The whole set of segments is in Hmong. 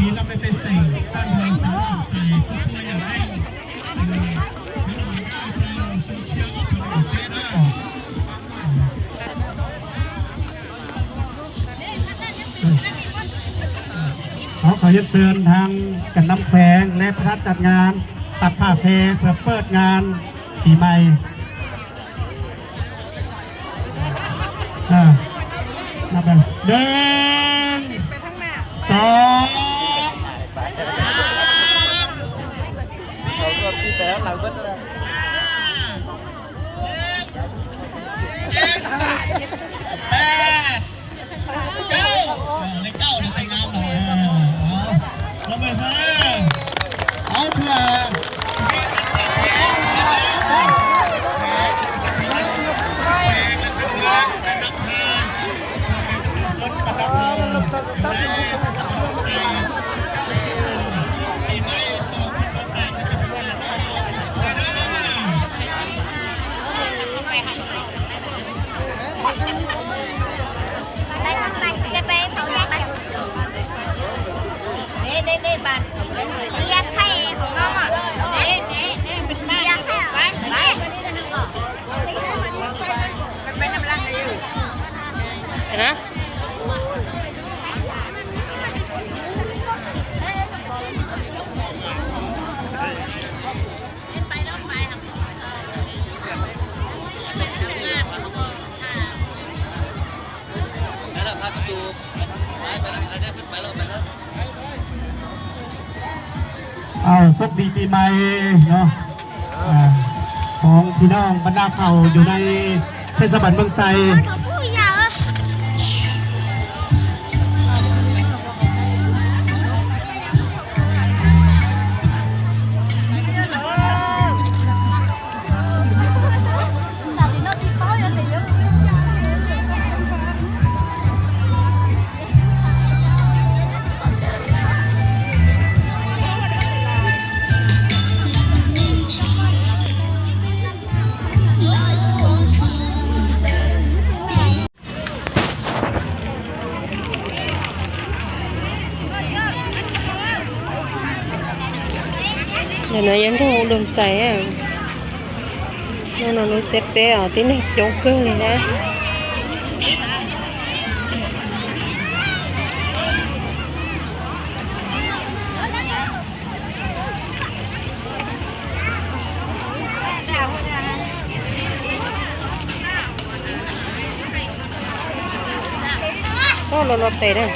Ib lub pej xeem tag nrho xeem Looj Xais txhua txhua yam neeg, yuav los mus ncaj rau xyoo tshiab ob phav nees nkaum peb na. Thovขอเรียนเชิญทางผู้นำแขวงและประธานจัดงานตัดผ้าแพรเพื่อเปิดงานปีใหม่ อ่า นับไป หนึ่ง สอง สาม สี่ ห้า หก เจ็ด แปด เก้า เออ เลขเก้านี่จะงามหน่อย เออ เอา ปรบมือซะนะ เอาเผื่อ เอา โชคดีปีใหม่เนาะ อ่า ของพี่น้องบรรดาเผ่าอยู่ในเทศบาลเมืองไซ Ntawm no yog nroog Looj Xais, no no lub xab peb os, tib neeg coob kawg li na. Los los tes na.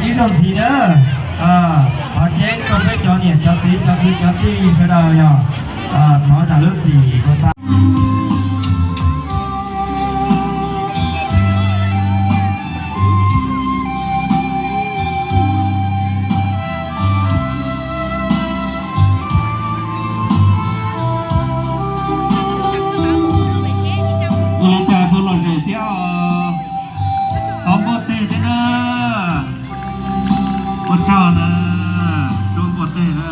Ib zaug ntxiv na, thov cheeb rau peb cov niam cov txiv cov kwv cov tij sawv daws yog thov zam lub txim ua tag. Ua li cas puav leej thiab os, tau npuaj teg thiab na. Ua tsaug na, tau npuaj teg na.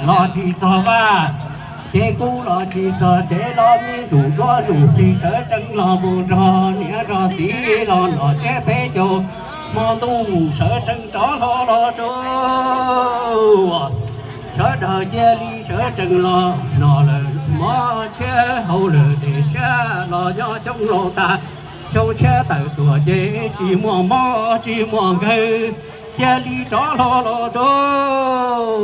Los tsis txog vaj, ces kuv los tsis txog tsev los me ntsuj duab ntsuj plig sawv tsees los mus nrog niam nrog txiv los noj tsiab peb caug hmo ntuj sawv tsees rov hlo los rau. Sawv daws cia li sawv tsees los noj lawm mov tshiab haus lawm tes tshiab los nyob xyoo laus tas, xyoo tshiab tawm tuaj ces tsis muaj mob tsis muaj nkeeg, cia li rov hlo los rau.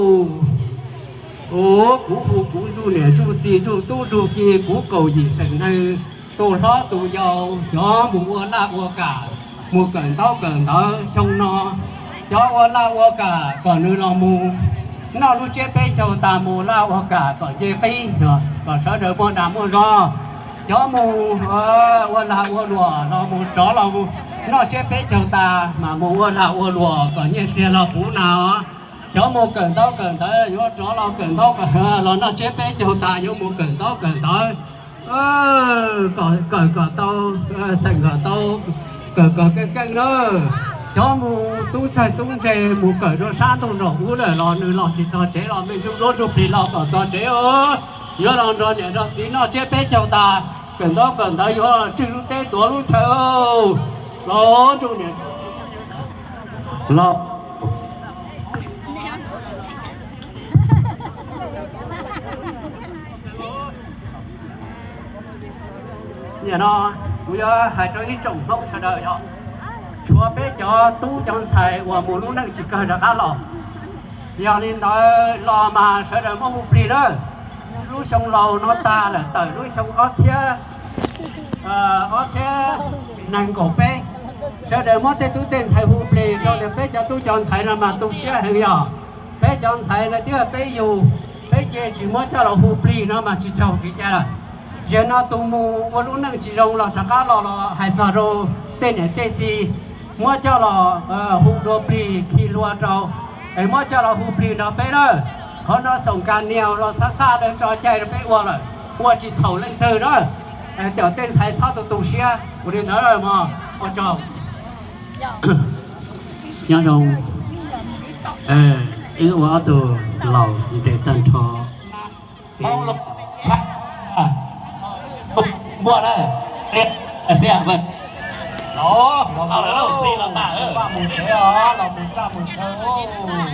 Ua kuv hu kuv ntsuj niam ntsuj txiv ntsuj tub ntsuj ki kuv kaum yim xeem neeg, tus hlob tus yau, cov mus ua laj ua kam, mus kawm ntaub kawm ntawv xyoo no, cov ua laj ua kam kom nws los mus noj lub tsiab peb caug tas mus laj ua kam kom nce qib, kom sawv daws muaj dag muaj zog. Cov mus ua lag ua luam los mus rov los mus noj tsiab peb caug tas mas mus ua lag ua luam kom nyiaj txiag los puv nas os. Cov mus kawm ntaub kawm ntawv yuav rov los kawm ntaub kawm, los noj tsiab peb caug tas yuav mus kawm ntaub kawm ntawv, kom kawm kom tau, xeem kom tau, kawm kom keej keej na. Cov mus tub txawg tub ntse mus kawm rau sab ntuj nraum ub lawm los nws los tsis txog tsev los me ntsuj duab ntsuj plig los kom txog tsev os. Yuav los nrog niam nrog txiv noj tsiab peb caug tas, kawm ntaub kawm ntawv yuav tswj lub teb tuav lub chaw los ntsuj niam los. Nim no kuv yuav hais rau ib tsoom Hmoob sawv daws yog, tshuav peb cov tub cov ntxhais uas mus lub neej tsis kawg rov qab los. Yog li ntawd los mas sawv daws muab hu plig na. Lub xyoo laus no tas lawm tawm lub xyoo ob txhiab, ob txhiab nees nkaum peb, sawv daws muab tej tub tej ntxhais hu plig rau tias peb cov tub cov ntxhais no mas tu siab heev yog. Peb cov ntxhais no twb yog peb yug, peb cia tsis muab coj los hu plig no mas tsis raug kev cai lawm. Zaum no tus mus ua lub neej tsis zoo los rov qab los los hais txog rau tej niam tej txiv, muab coj los hu dua plig khi hlua rau, es muab coj los hu plig nrog peb na. Qhov no xoom kas nias los xab xaj lawv tso cai rau peb ua lawm, ua tsis txhaum leej twg na. Cov tej ntxhais txhob tu tu siab ua li ntawd mog. Ua tsaug. Nyob zoo, wb ua ob tug laus ntes tag nrho. Npua na, xiab, los, los, los, los, los, los, los, los, los, los, los, los, los, los, los,